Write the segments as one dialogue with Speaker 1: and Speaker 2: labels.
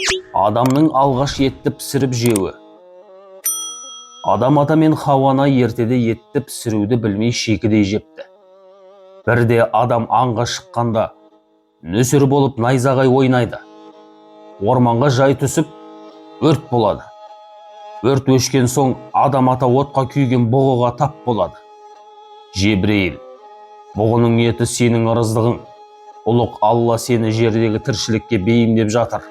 Speaker 1: Адамның алғаш етті пісіріп жеуі. Адам ата мен Хауа ана ертеде етті пісіруді білмей, шикідей жепті. Бірде адам аңға шыққанда нөсер болып, найзағай ойнайды. Орманға жай түсіп, өрт болады. Өрт өшкен соң адам ата отқа күйген бұғыға тап болады. Жебірейіл: «Бұғының еті — сенің ырыздығың. Ұлық Алла сені жердегі тіршілікке бейімдеп жатыр.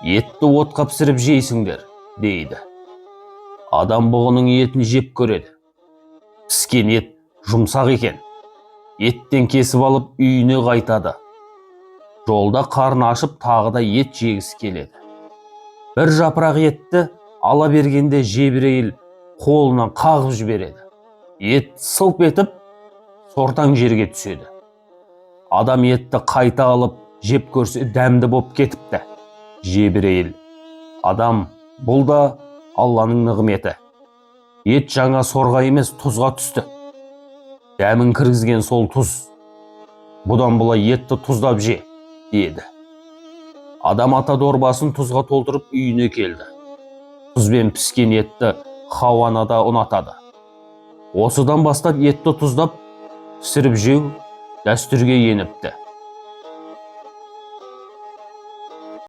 Speaker 1: Етті отқа пісіріп жейсіңдер», — дейді. Адам бұғының етін жеп көреді. Піскен ет жұмсақ екен. Еттен кесіп алып, үйіне қайтады. Жолда қарны ашып, тағы да ет жегісі келеді. Бір жапырақ етті ала бергенде, Жебірейіл қолынан қағып жібереді. Ет сылп етіп сортаң жерге түседі. Адам етті қайта алып жеп көрсе, дәмді боп кетіпті. Жебірейіл: «Адам, бұл да Алланың нығметі. Ет жаңа сорға емес, тұзға түсті. Дәмін кіргізген сол тұз. Бұдан былай етті тұздап же», — деді. Адам ата дорбасын тұзға толтырып, үйіне келді. Тұзбен піскен етті Хауа ана да ұнатады. Осыдан бастап етті тұздап пісіріп жеу дәстүрге еніпті.